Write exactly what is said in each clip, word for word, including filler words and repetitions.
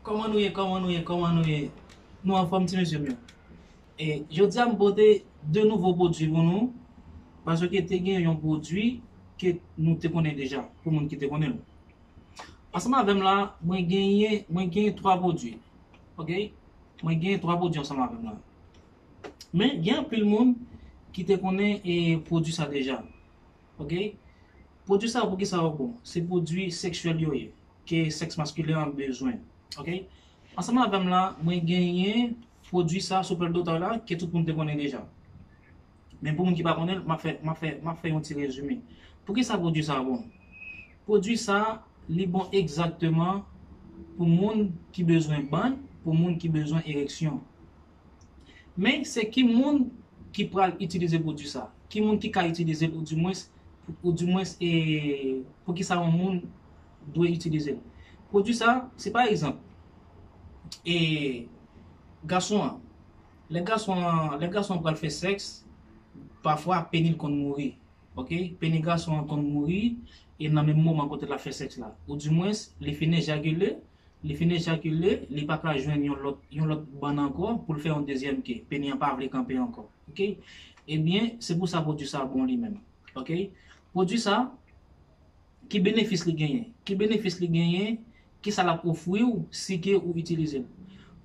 Kòman nou ye, kòman nou ye, kòman nou ye? Nou anfòm ti mesye m yo. E jodi a m pote de nouvo pwodui pou nou, paske te gen yon pwodui ke nou te konnen deja, pou moun ki te konnen l. Ansanm avè m la, mwen genyen, mwen genyen twa pwodui. Ok? Mwen genyen twa pwodui ansanm avè m la. Men gen anpil moun ki te konnen e pwodui sa deja. Ok? Pwodui sa pou ki sa yo bon? Se pwodui seksyèl yo ye, ke sèks maskilen an bezwen. Ok? Ansanm avè m la, mwen genyen pwodui sa sou pèl dotay la, ke tout moun te konnen deja. Men pou moun ki pa konnen l, m ap fè, m ap fè, m ap fè yon ti rezime. Pou ki sa pwodui sa bon? Pwodui sa, li bon egzakteman pou moun ki bezwen bann, pou moun ki bezwen ereksyon. Men se ki moun ki pral itilize pwodui sa? Ki moun ki ka itilize l, oudimwens, oudimwens e pou ki sa yon moun dwe itilize l? Pwodui sa, se pa egzanp, e gason an, lè gason an, lè gason an pral fè sèks, pafwa peni l konn mouri. Ok? Peni gason an konn mouri e nan menm moman kote l ap fè sèks la. Oudimwens, li fin ejakile, li fin ejakile, li pa ka jwenn yon lòt, yon lòt bann ankò pou l fè yon dezyèm ke. Peni an pa vle kanpe ankò. Ok? Ebyen, se pou sa pwodui sa bon li menm. Ok? Pwodui sa, ki benefis li genyen? Ki benefis li genyen? Ki sa l ap ofri w si ke ou itilize l?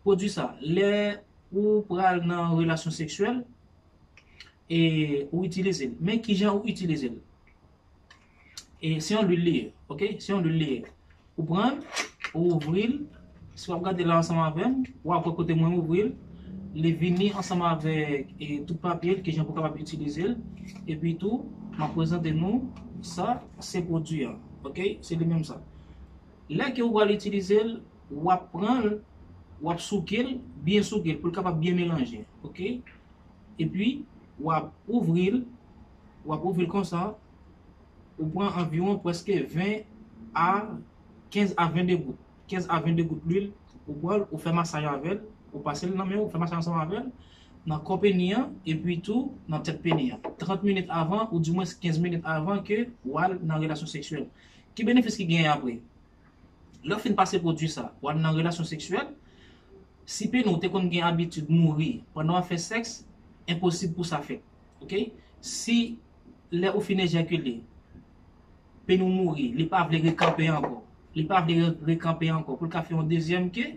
Pwodui sa, lè ou pral nan relasyon seksyèl, e ou itilize l. Men kijan ou itilize l? E se yon lwil li ye, ok? Se yon lwil li ye. Ou pran l, ou ouvri l. Si w ap gade la ansanm avè m, w ap wè kote mwen ouvri l. Li vini ansanm avèk e, tout papye l, kijan pou kapab itilize l. Epi tou, m ap prezante nou sa, se pwodui an, ok? Se li menm sa. Lè ke ou pral itilize l, w ap pran l, w ap souke l, byen souke l, pou l kapab byen melanje, ok? Epi, w ap ouvri l, w ap ouvri l konsa, ou pran anviwon prèske ven a kenz a vennde gout. Kenz a vennde gout lwil, ou pran l, ou fè masaj avè l, ou pase l nan men w, ou fè masaj ansanm avè l, nan kò peni an, epi tou nan tèt peni an. Trant minit avan, oudimwens kenz minit avan ke w al nan relasyon seksyèl. Ki benefis ki genyen apre? Lè w fin pase pwodui sa, w al nan relasyon seksyèl, si peni w te konn gen abitid mouri pandan w ap fè sèks, enposib pou sa fèt. Ok? Si lè ou fin ejakile, peni w mouri, li pa vle rekanpe ankò, li pa vle re- rekanpe ankò pou l ka fè yon dezyèm ke,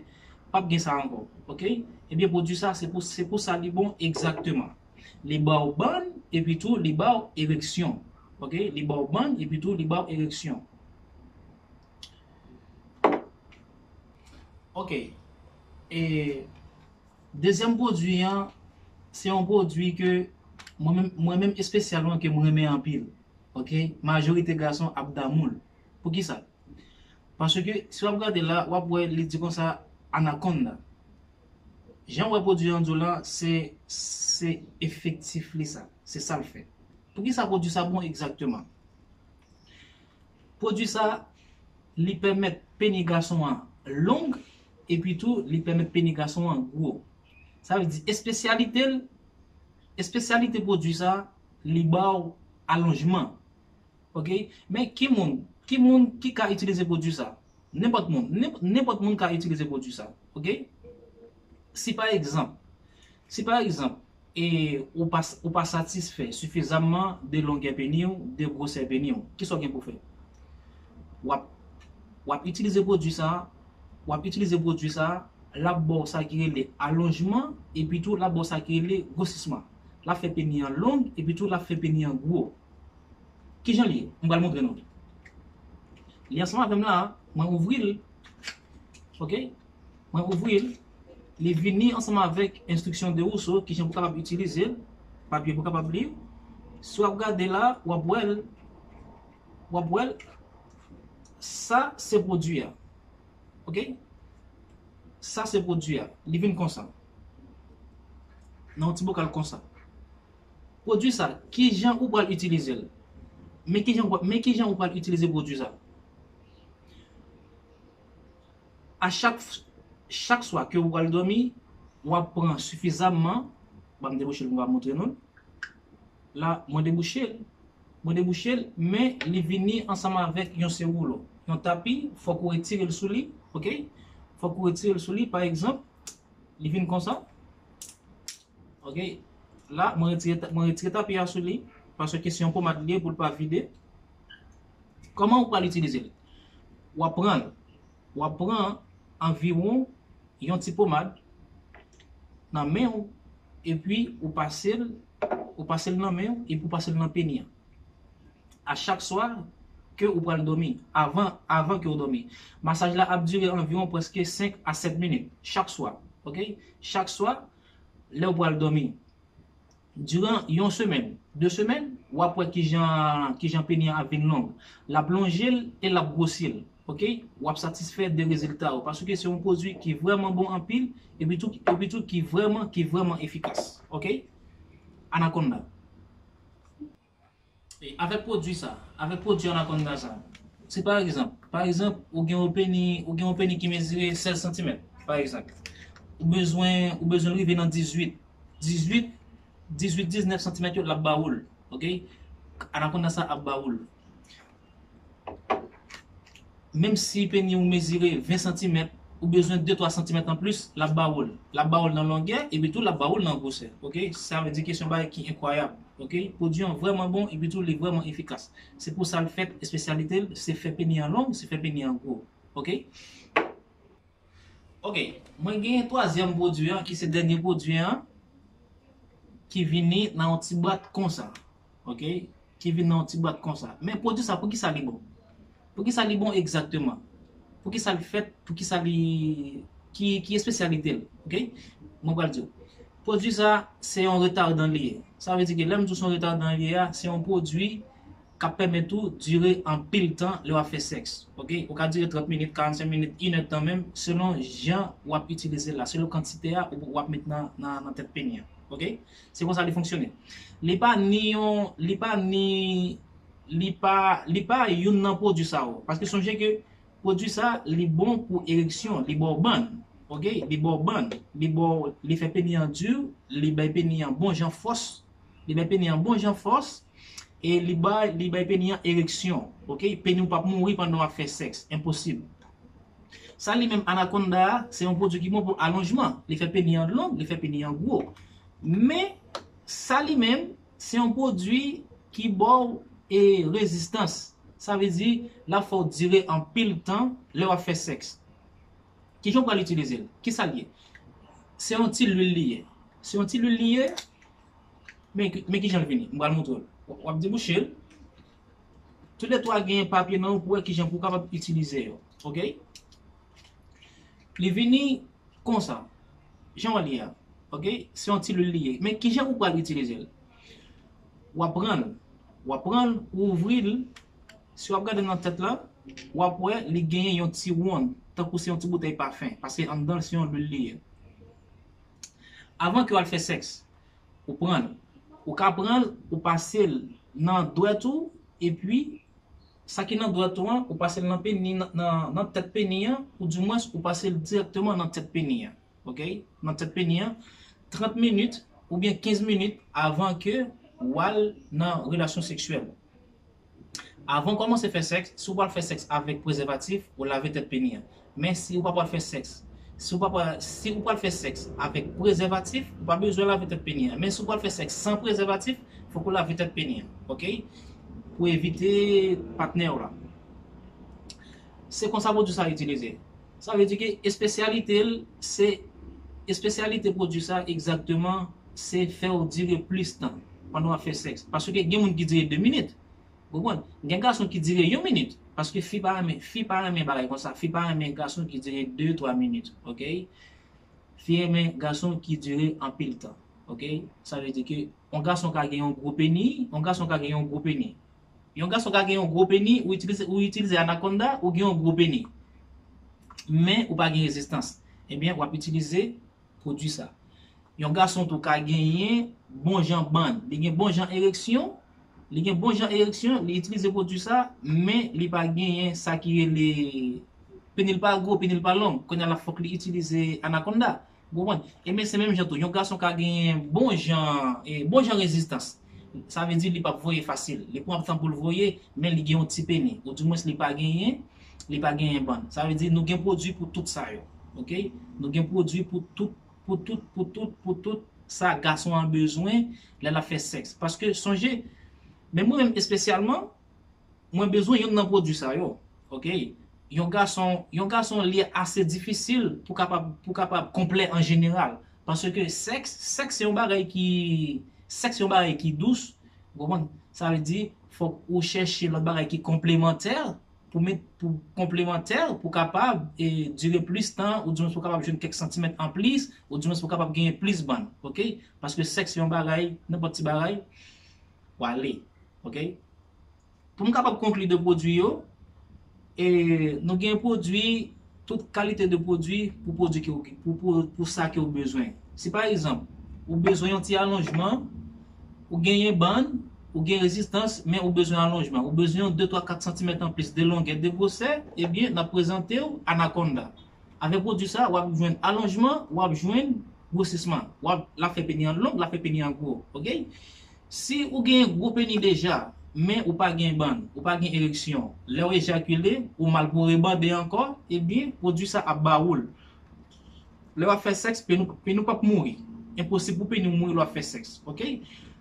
p ap gen sa ankò. Ok? Ebyen, pwodui sa, se pou, se pou sa li bon egzakteman. Li ba w bann, epi tou, li ba w ereksyon. Ok? Li ba w bann, epi tou, li ba w ereksyon. Ok. E dezyèm pwodui an, se yon pwodui ke mwen menm, mwen menm espesyalman ke mwen renmen anpil. Ok? Majorite gason ap damou l. Poukisa? Paske si w ap gade la, w ap wè li di konsa anaconda. Jan w wè pwodui an di w la, se, se efektif li sa. Se sa l fè. Poukisa pwodui sa bon egzakteman? Pwodui sa, li pèmèt peni gason an long, epi tou, li pèmèt peni gason an gwo. Sa vle di, espesyalite l, espesyalite pwodui sa, li ba w alonjman. Ok? Men ki moun, ki moun ki ka itilize pwodui sa? Nenpòt moun, nenp- nenpòt moun ka itilize pwodui sa. Ok? Si pa egzanp, si pa egzanp, e ou pa, ou pa satisfè sifizamman de longè peni w, de gwosè peni w, kisa w gen pou fè? W ap, w ap itilize pwodui sa, w ap itilize pwodui sa, l ap ba w sa ki rele alonjman, epi tou l ap ba w sa ki rele gwosisman. L ap fè peni an long, epi tou l ap fè peni an gwo. Kijan l ye? M pral montre nou li. Li ansanm avè m la, mwen ouvri l. Ok? Mwen ouvri l. Li vini ansanm avèk enstriksyon de Rousseau, kijan pou kapab itilize l, papye pou kapab li. Si w ap gade la, w ap wè l, w ap wè l, sa se pwodui a. Ok? Sa se pwodui a. Li vin konsa. Nan yon ti bokal konsa. Pwodui sa, kijan ou pral itilize l? Men kijan ou, men kijan ou pral itilize pwodui sa? A chak, chak swa ke ou pral dòmi, w ap pran sifizamman, ban m debouche l pou m ka montre nou l. La, mwen debouche l. Mwen debouche l, men li vini ansanm avèk yon se woulo, yon tapi, fòk ou retire l sou li, ok? fòk ou retire l sou li, pa egzanp, li vin konsa. Ok, la, mwen retire, mwen retire tapi a sou li, paske se yon pomad li ye pou l pa vide. Kòman ou pral itilize l? W ap pran l, w ap pran anviwon yon ti pomad nan men w, epi ou pase l, ou pase l nan men w, epi ou pase l nan peni an. A chak swa ke ou pral dòmi, avan, avan ke ou dòmi. Masaj la ap dire anviwon prèske senk a sèt minit, chak swa, ok? Chak swa, lè ou pral dòmi. Diran yon semèn, de semèn, w ap wè kijan, kijan peni an ap vin long. L ap lonje l e l ap gwosi l, ok? W ap satisfè de rezilta yo, paske se yon pwodui ki vrèman bon anpil, epi tou, epi tou ki vrèman, ki vrèman efikas, ok? Anaconda. E avèk pwodui sa, avèk pwodui Anaconda sa, si pa egzanp, pa egzanp, ou gen yon peni, ou gen yon peni ki mezire sèz santimèt, pa egzanp, ou bezwen, ou bezwen rive nan dizuit, dizuit, dizuit, diznèf santimèt yo, l ap ba ou l, ok? Anaconda sa ap ba ou l. Menm si peni ou mezire ven santimèt, ou bezwen de twa santimèt anplis, l ap ba ou l. L ap ba ou l nan longè, epi tou l ap ba ou l nan gwosè. Ok? Sa vle di ke se yon bagay ki enkwayab. Ok? Pwodui an vrèman bon, epi tou li vrèman efikas. Se pou sa l fèt, espesyalite l, se fè peni an long, se fè peni an gwo. Ok? Ok, mwen genyen twazyèm pwodui an, ki se dènye pwodui an, ki vini nan yon ti bwat konsa. Ok? Ki vin nan yon ti bwat konsa. Men pwodui sa, poukisa li bon? Poukisa li bon egzakteman? Poukisa li fèt? Poukisa li, ki, ki espesyalite l? Ok? Mwen pral di w. Pwodui sa, se yon retardan li ye. Sa vle di ke lè m di w se yon retardan li ye a, se yon pwodui k ap pèmèt ou dire anpil tan lè w ap fè sèks. Ok? Ou ka dire trant minit, karannsenk minit, inèdtan menm, selon jan w ap itilize l la, selon kantite a ou, w ap met nan, nan, nan tèt peni an. Ok? Se konsa li fonksyone. Li pa ni yon, li pa ni, li pa, li pa youn nan pwodui sa yo. Paske sonje ke pwodui sa, li bon pou ereksyon, li ba w bann. Ok? Li ba w bann, li ba w, li fè peni an di, li bay peni an bon jan fòs, li bay peni an bon jan fòs, e li bay, li bay peni an ereksyon. Ok? Peni w p ap mouri pandan w ap fè sèks. Enposib. Sa li menm Anaconda a, se yon pwodui ki bon pou alonjman. Li fè peni an long, li fè peni an gwo. Men, sa li menm, se yon pwodui ki ba w e rezistans. Sa vle di, l ap fè w dire anpil tan lè w ap fè sèks. Kijan w pral itilize l? Kisa l ye? Se yon ti lwil li ye. Se yon ti lwil li ye. Men, men kijan l vini? M pral montre w. W ap debouche l. Toulètwa genyen papye nan yo pou wè kijan pou w kapab itilize yo. Ok? Li vini konsa. Jan w wè li a. Ok? Se yon ti lwil li ye. Men kijan ou pral itilize l? W ap pran l. W ap pran l, ou ouvri l. Si w ap gade nan tèt la, w ap wè li genyen yon ti wonn, tankou se yon ti boutèy pafen, paske anndan l se yon lwil li ye. Avan ke w al fè sèks, ou pran l. Ou ka pran l, ou pase l nan dwèt ou, epi sa ki nan dwèt ou an, ou pase l nan peni, nan, nan, nan tèt peni an, ou dimwens ou pase l dirèkteman nan tèt peni an. Ok? Nan tèt peni an, trant minit oubyen kenz minit avan ke w al nan relasyon seksyèl. Avan w kòmanse fè sèks, si w pral fè sèks avèk prezèvatif, ou lave tèt peni an. Men si ou pa pral fè sèks, si ou pa pral, si ou pral fè sèks avèk prezèvatif, ou pa bezwen lave tèt peni an. Men si ou pral fè sèks san prezèvatif, fòk ou lave tèt peni an. Ok? Pou evite patnè w la. Se konsa pwodui sa itilize. Sa vle di ke espesyalite l, se, espesyalite pwodui sa egzakteman, se fè w dire plis tan pandan w ap fè sèks. Paske gen moun ki dire de minit. Ou konprann? Gen gason ki dire yon minit. Paske fi pa renmen, fi pa renmen bagay konsa. Fi pa renmen gason ki dire de, twa minit. Ok? Fi renmen gason ki dire anpil tan. Ok? Sa vle di ke yon gason ka gen yon gwo peni, yon gason ka gen yon gwo peni. Yon gason ka gen yon gwo peni, ou itilize, ou itilize anakonda, ou gen yon gwo peni. Men ou pa gen rezistans. Ebyen, w ap itilize pwodui sa. Yon gason tou ka genyen bon jan bann. Li gen bon jan ereksyon, li gen bon jan ereksyon, li itilize pwodui sa, men li pa genyen sa ki rele peni l pa gwo, peni l pa long. Kounye a la fòk li itilize anakonda. Ou konprann? Ebyen, se menm jan tou. Yon gason ka genyen bon jan, e, bon jan rezistans. Sa vle di li p ap voye fasil. Li pran tan pou l voye, men li gen yon ti peni. Ou dimwens li pa genyen, li pa genyen bann. Sa vle di nou gen pwodui pou tout sa yo. Ok? Nou gen pwodui pou tout, pou tout, pou tout, pou tout sa gason an bezwen lè l ap fè sèks. Paske sonje, men mwen menm espesyalman, mwen bezwen youn nan pwodui sa yo. Ok? Yon gason, yon gason li ase difisil pou kapab, pou kapab konplè an jeneral. Paske sèks, sèks se yon bagay ki, sèks se yon bagay ki dous, ou konprann? Sa vle di, fòk ou chèche lòt bagay ki konplemantè, pou met, pou konplemantè, pou kapab e dire plis tan, ou di mwen pou kapab jwenn kèk santimèt an plis, ou di mwen pou kapab genyen plis bann, ok? Paske sèks se yon bagay, nenpòt ti bagay, w ale, ok? Pou m kapab konkli de pwodui yo, e nou gen pwodui, tout kalite de pwodui pou pwodui ke w, pou, pou, pou sa ke w bezwen. Si pa egzanp, ou bezwen yon ti alonjman, ou genyen bann, ou gen rezistans, men ou bezwen alonjman. Ou bezwen yon de, twa, kat santimèt an plis de longè, de gwosè, ebyen, n ap prezante w Anaconda. Avèk pwodui sa, w ap jwenn alonjman, w ap jwenn gwosisman. W ap, l ap fè peni an long, l ap fè peni an gwo. Ok? Si ou gen gwo peni deja, men ou pa gen bann, ou pa gen ereksyon, lè w ejakile, ou mal pou rebande ankò, ebyen, pwodui sa ap ba ou l. Lè w ap fè sèks, peni w, peni w p ap mouri. Enposib pou peni w mouri lè w ap fè sèks. Ok?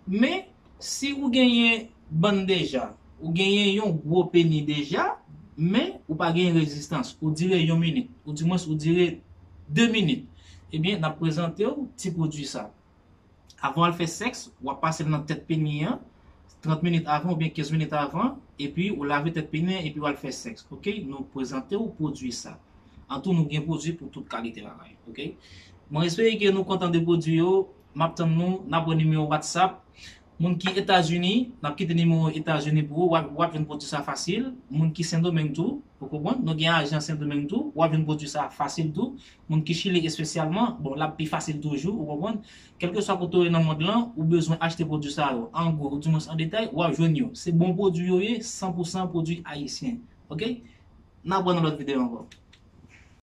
Men, si ou genyen bann deja, ou genyen yon gwo peni deja, men ou pa genyen rezistans, ou dire yon minit, ou dimwens ou dire de minit, ebyen, n ap prezante w ti pwodui sa. Avan w al fè sèks, w ap pase l nan tèt peni an, trant minit avan oubyen kenz minit avan, epi ou lave tèt peni an, epi w al fè sèks. Ok? Nou prezante w pwodui sa. Antou, nou gen pwodui pou tout kalite bagay. Ok? Mwen espere ke nou kontan de pwodui yo. M ap tann nou, n ap wè nimewo WhatsApp. Moun ki Etazini, n ap kite nimewo Etazini pou ou, w ap, w ap jwenn pwodui sa fasil. Moun ki Sendomeng tou, ou konprann? Nou gen ajan Sendomeng tou, w ap jwenn pwodui sa fasil tou. Moun ki Chili espesyalman, bon, l ap pi fasil toujou, ou konprann? Kèlkeswa kote w ye nan mond lan, ou bezwen achte pwodui sa yo, an gwo, ou dimwens an detay, w ap jwenn yo. Se bon pwodui yo ye, san pou san pwodui ayisyen. Ok? N ap wè nan lòt videyo ankò.